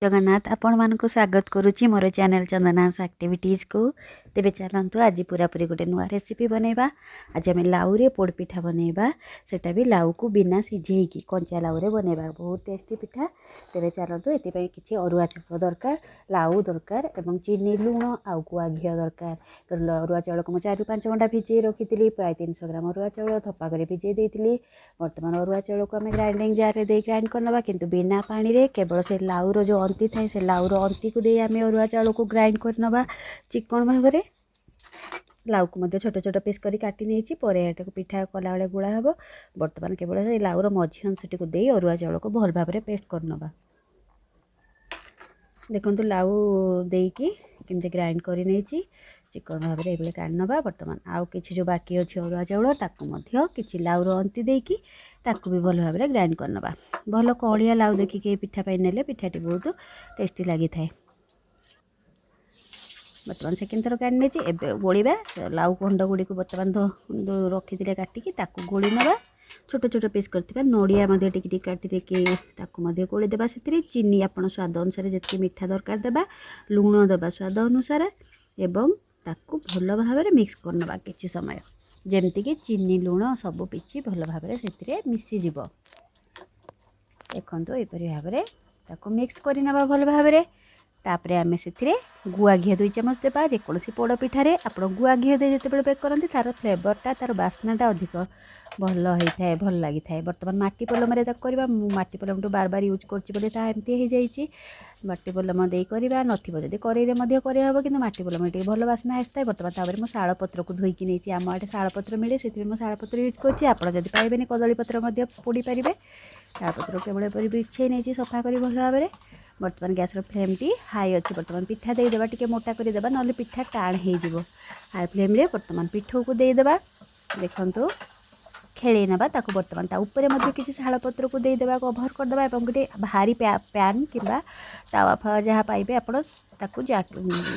ଜଗନ୍ନାଥ, ଆପଣମାନଙ୍କୁ ସ୍ୱାଗତ କରୁଛି ମୋର ଚ୍ୟାନେଲ୍ ଚନ୍ଦନାସ୍ ଆକ୍ଟିଭିଟିଜ୍କୁ। ତେବେ ଚାଲନ୍ତୁ, ଆଜି ପୁରାପୁରି ଗୋଟେ ନୂଆ ରେସିପି ବନେଇବା। ଆଜି ଆମେ ଲାଉରେ ପୋଡ଼ପିଠା ବନେଇବା, ସେଟା ବି ଲାଉକୁ ବିନା ସିଝେଇକି କଞ୍ଚା ଲାଉରେ ବନେଇବା। ବହୁତ ଟେଷ୍ଟି ପିଠା। ତେବେ ଚାଲନ୍ତୁ, ଏଥିପାଇଁ କିଛି ଅରୁଆ ଚାଉଳ ଦରକାର, ଲାଉ ଦରକାର ଏବଂ ଚିନି, ଲୁଣ ଆଉ ଗୁଆ ଘିଅ ଦରକାର। ତ ଅରୁଆ ଚାଉଳକୁ ମୁଁ 4-5 ଘଣ୍ଟା ଭିଜେଇ ରଖିଥିଲି। ପ୍ରାୟ 300 ଗ୍ରାମ ଅରୁଆ ଚାଉଳ ଥପା କରି ଭିଜେଇ ଦେଇଥିଲି। ବର୍ତ୍ତମାନ ଅରୁଆ ଚାଉଳକୁ ଆମେ ଗ୍ରାଇଣ୍ଡିଙ୍ଗ ଜାର୍ରେ ଦେଇ ଗ୍ରାଇଣ୍ଡ କରିନେବା, କିନ୍ତୁ ବିନା ପାଣିରେ। କେବଳ ସେ ଲାଉର ଯେଉଁ ଅନ୍ତି ଥାଏ, ସେ ଲାଉର ଅନ୍ତିକୁ ଦେଇ ଆମେ ଅରୁଆ ଚାଉଳକୁ ଗ୍ରାଇଣ୍ଡ କରିନେବା ଚିକଣ ଭାବରେ। ଲାଉକୁ ମଧ୍ୟ ଛୋଟ ଛୋଟ ପିସ୍ କରି କାଟି ନେଇଛି। ପରେ ଏଟାକୁ ପିଠା କଲାବେଳେ ଗୋଳା ହେବ। ବର୍ତ୍ତମାନ କେବଳ ସେ ଲାଉର ମଝି ଅଂଶଟିକୁ ଦେଇ ଅରୁଆ ଚାଉଳକୁ ଭଲ ଭାବରେ ପେଷ୍ଟ କରିନେବା। ଦେଖନ୍ତୁ, ଲାଉ ଦେଇକି କେମିତି ଗ୍ରାଇଣ୍ଡ କରି ନେଇଛି। ଚିକଣ ଭାବରେ ଏଇଭଳି କାଢ଼ି ନେବା। ବର୍ତ୍ତମାନ ଆଉ କିଛି ଯେଉଁ ବାକି ଅଛି ଅରୁଆ ଚାଉଳ, ତାକୁ ମଧ୍ୟ କିଛି ଲାଉର ଅନ୍ତି ଦେଇକି ତାକୁ ବି ଭଲ ଭାବରେ ଗ୍ରାଇଣ୍ଡ କରିନେବା। ଭଲ କଅଁଳିଆ ଲାଉ ଦେଖିକି ଏଇ ପିଠା ପାଇଁ ନେଲେ ପିଠାଟି ବହୁତ ଟେଷ୍ଟି ଲାଗିଥାଏ। ବର୍ତ୍ତମାନ ସେକେଣ୍ଡ ଥର କାଢ଼ି ନେଇଛି। ଏବେ ଗୋଳିବା। ଲାଉ ଖଣ୍ଡ ଗୁଡ଼ିକୁ ବର୍ତ୍ତମାନ ରଖିଥିଲେ କାଟିକି, ତାକୁ ଗୋଳି ନେବା। ଛୋଟ ଛୋଟ ପିସ୍ କରିଥିବା ନଡ଼ିଆ ମଧ୍ୟ ଟିକେ ଟିକେ କାଟି ଦେଇକି ତାକୁ ମଧ୍ୟ ଗୋଳି ଦେବା। ସେଥିରେ ଚିନି ଆପଣ ସ୍ୱାଦ ଅନୁସାରେ ଯେତିକି ମିଠା ଦରକାର ଦେବା, ଲୁଣ ଦେବା ସ୍ୱାଦ ଅନୁସାରେ ଏବଂ ତାକୁ ଭଲ ଭାବରେ ମିକ୍ସ କରିନେବା କିଛି ସମୟ, ଯେମିତିକି ଚିନି, ଲୁଣ ସବୁ କିଛି ଭଲ ଭାବରେ ସେଥିରେ ମିଶିଯିବ। ଦେଖନ୍ତୁ, ଏପରି ଭାବରେ ତାକୁ ମିକ୍ସ କରିନେବା ଭଲ ଭାବରେ। ତାପରେ ଆମେ ସେଥିରେ ଗୁଆ ଘିଅ 2 ଚାମଚ ଦେବା। ଯେକୌଣସି ପୋଡ଼ ପିଠାରେ ଆପଣ ଗୁଆ ଘିଅ ଦେଇ ଯେତେବେଳେ ବେକ୍ କରନ୍ତି, ତା'ର ଫ୍ଲେଭରଟା, ତା'ର ବାସ୍ନାଟା ଅଧିକ ଭଲ ହେଇଥାଏ, ଭଲ ଲାଗିଥାଏ। ବର୍ତ୍ତମାନ ମାଟି ପଲମରେ ତାକୁ କରିବା। ମୁଁ ମାଟି ପଲମଠୁ ବାର ବାର ୟୁଜ୍ କରୁଛି ବୋଲି ତାହା ଏମିତି ହେଇଯାଇଛି। ମାଟି ପଲମ ଦେଇ କରିବା, ନଥିବ ଯଦି କରେଇରେ ମଧ୍ୟ କରିହେବ, କିନ୍ତୁ ମାଟି ପଲମ ଟିକେ ଭଲ ବାସ୍ନା ଆସିଥାଏ। ବର୍ତ୍ତମାନ ତାପରେ ମୁଁ ଶାଳପତ୍ରକୁ ଧୋଇକି ନେଇଛି। ଆମ ଆଡ଼େ ଶାଳପତ୍ର ମିଳେ, ସେଥିପାଇଁ ମୁଁ ଶାଳପତ୍ର ୟୁଜ୍ କରୁଛି। ଆପଣ ଯଦି ପାଇବେନି, କଦଳୀ ପତ୍ର ମଧ୍ୟ ପୋଡ଼ି ପାରିବେ। ଶାଳପତ୍ର କେବଳ ଏପରି ବିଛେଇ ନେଇଛି ସଫା କରି ଭଲ ଭାବରେ। ବର୍ତ୍ତମାନ ଗ୍ୟାସ୍ର ଫ୍ଲେମ୍ଟି ହାଇ ଅଛି। ବର୍ତ୍ତମାନ ପିଠା ଦେଇଦେବା। ଟିକେ ମୋଟା କରିଦେବା, ନହେଲେ ପିଠା ଟାଣ ହେଇଯିବ। ହାଇ ଫ୍ଲେମ୍ରେ ବର୍ତ୍ତମାନ ପିଠଉକୁ ଦେଇଦେବା। ଦେଖନ୍ତୁ, ଖେଳେଇ ନେବା ତାକୁ। ବର୍ତ୍ତମାନ ତା ଉପରେ ମଧ୍ୟ କିଛି ଶାଳପତ୍ରକୁ ଦେଇଦେବା, କଭର୍ କରିଦେବା ଏବଂ ଗୋଟେ ଭାରି ପ୍ୟାନ୍ କିମ୍ବା ତାୱା ଫାୱା ଯାହା ପାଇବେ ଆପଣ, ତାକୁ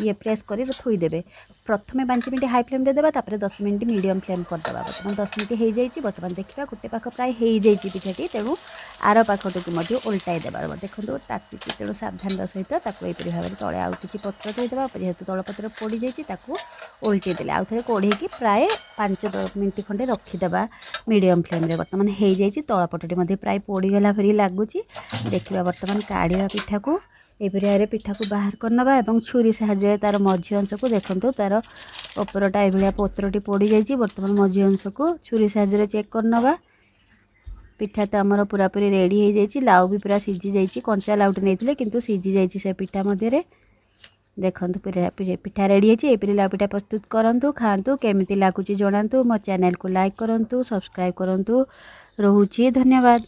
ଇଏ ପ୍ରେସ୍ କରି ଥୋଇଦେବେ। ପ୍ରଥମେ 5 ମିନିଟ୍ ହାଇ ଫ୍ଲେମ୍ରେ ଦେବା, ତାପରେ 10 ମିନିଟ୍ ମିଡ଼ିୟମ୍ ଫ୍ଲେମ୍ କରିଦେବା। ବର୍ତ୍ତମାନ 10 ମିନିଟ୍ ହେଇଯାଇଛି। ବର୍ତ୍ତମାନ ଦେଖିବା, ଗୋଟେ ପାଖ ପ୍ରାୟ ହେଇଯାଇଛି ପିଠାଟି, ତେଣୁ ଆର ପାଖଟିକୁ ମଧ୍ୟ ଓଲଟାଇ ଦେବା। ଦେଖନ୍ତୁ, ତାତିଛି, ତେଣୁ ସାବଧାନର ସହିତ ତାକୁ ଏହିପରି ଭାବରେ ତଳେ ଆଉ କିଛି ପତ୍ର ଦେଇଦେବା। ଯେହେତୁ ତଳ ପତ୍ର ପୋଡ଼ିଯାଇଛି, ତାକୁ ଓଲଟେଇ ଦେଲେ ଆଉ ଥରେ କଢ଼େଇକି ପ୍ରାୟ 5 ମିନିଟ୍ ଖଣ୍ଡେ ରଖିଦେବା ମିଡ଼ିୟମ୍ ଫ୍ଲେମ୍ରେ। ବର୍ତ୍ତମାନ ହେଇଯାଇଛି। ତଳ ପଟଟି ମଧ୍ୟ ପ୍ରାୟ ପୋଡ଼ିଗଲା ପରି ଲାଗୁଛି। ଦେଖିବା, ବର୍ତ୍ତମାନ କାଢ଼ିବା ପିଠାକୁ। ଏହିପରି ଭାବରେ ପିଠାକୁ ବାହାର କରିନେବା ଏବଂ ଛୁରୀ ସାହାଯ୍ୟରେ ତା'ର ମଝି ଅଂଶକୁ ଦେଖନ୍ତୁ, ତା'ର ଉପରଟା ଏଇଭଳିଆ ପତ୍ରଟି ପୋଡ଼ିଯାଇଛି। ବର୍ତ୍ତମାନ ମଝି ଅଂଶକୁ ଛୁରୀ ସାହାଯ୍ୟରେ ଚେକ୍ କରିନେବା। ପିଠା ତ ଆମର ପୁରାପୁରି ରେଡ଼ି ହେଇଯାଇଛି। ଲାଉ ବି ପୁରା ସିଝି ଯାଇଛି। କଞ୍ଚା ଲାଉଟି ନେଇଥିଲେ, କିନ୍ତୁ ସିଝି ଯାଇଛି ସେ ପିଠା ମଧ୍ୟରେ। ଦେଖନ୍ତୁ, ପିଠା ରେଡ଼ି ହେଇଛି। ଏହିପରି ଲାଉ ପିଠା ପ୍ରସ୍ତୁତ କରନ୍ତୁ, ଖାଆନ୍ତୁ, କେମିତି ଲାଗୁଛି ଜଣାନ୍ତୁ। ମୋ ଚ୍ୟାନେଲକୁ ଲାଇକ୍ କରନ୍ତୁ, ସବସ୍କ୍ରାଇବ୍ କରନ୍ତୁ। ରହୁଛି, ଧନ୍ୟବାଦ।